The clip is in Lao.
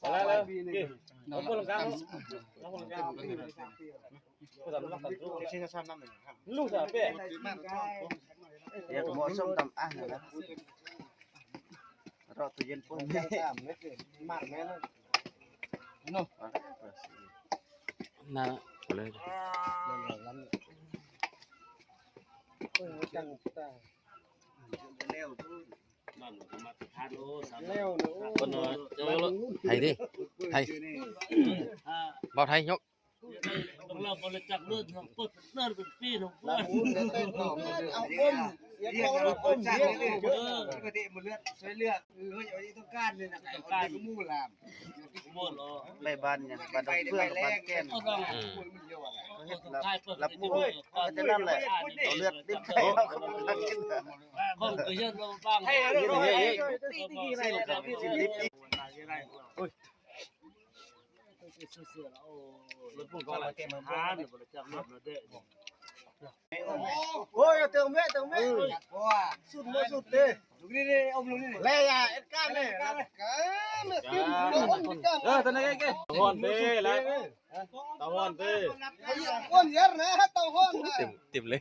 ໄປແລ້ວ ເອີ ເອົາຄົນລະກາງ ເອົາຄົນລະກາງ ລູກສາວເປ້ ດຽວກໍໝໍ້ສົ້ມຕຳອ່າງນະ ເລາະຕູ້ເຢັນປຸ້ນ ມາກແມ່ນເນາະ ນະ ເລີຍ ເອີ ຈັງຕາ ແລ້ວເນາະ ໂອ້ ແລ້ວ ຄົນນ້ອຍ ໄທເດ້ ໄທ ເວົ້າໄທຍົກ ຕ້ອງເລົ່າບໍ່ຮູ້ຈັກເລີຍ ເປີດເປັນເດືອນເປັນປີເນາະ ເອົາອົມ ຢາກເອົາອົມ ເອີ ເລືອດ ຊ່ວຍເລືອດ ເອີ ເຮົາຕ້ອງການນີ້ນະ ຕ້ອງການໝູ່ລາມ ໝູ່ເນາະ ໄປບ້ານຫຍັງ ບ້ານດອນເຟືອງ ບ້ານແກ່ນ ເຮັດລາບໝູ່ ເຮັດແຕ່ນັ້ນແຫຼະ ເອົາເລືອດດິບໃສ່ເຮົາ ຂອງກໍເຮັດເນາະ ບາງ ໂອ້ຍ ເອົາເຕີມແມ່ ເຕີມແມ່ ສຸດບໍ່ສຸດເດ້ ລູກນີ້ ນີ້ ອົມລູກນີ້ ແລະຢ່າເອັດການເດ້ ເອີ ຕອນນັ້ນເກ ຕາຮ້ອນເດ້ ແລະ ຕາຮ້ອນເດ້ ອ້ວນເຢັນນະ ຕາຮ້ອນນະ ເຕັມ ເຕັມເລີຍ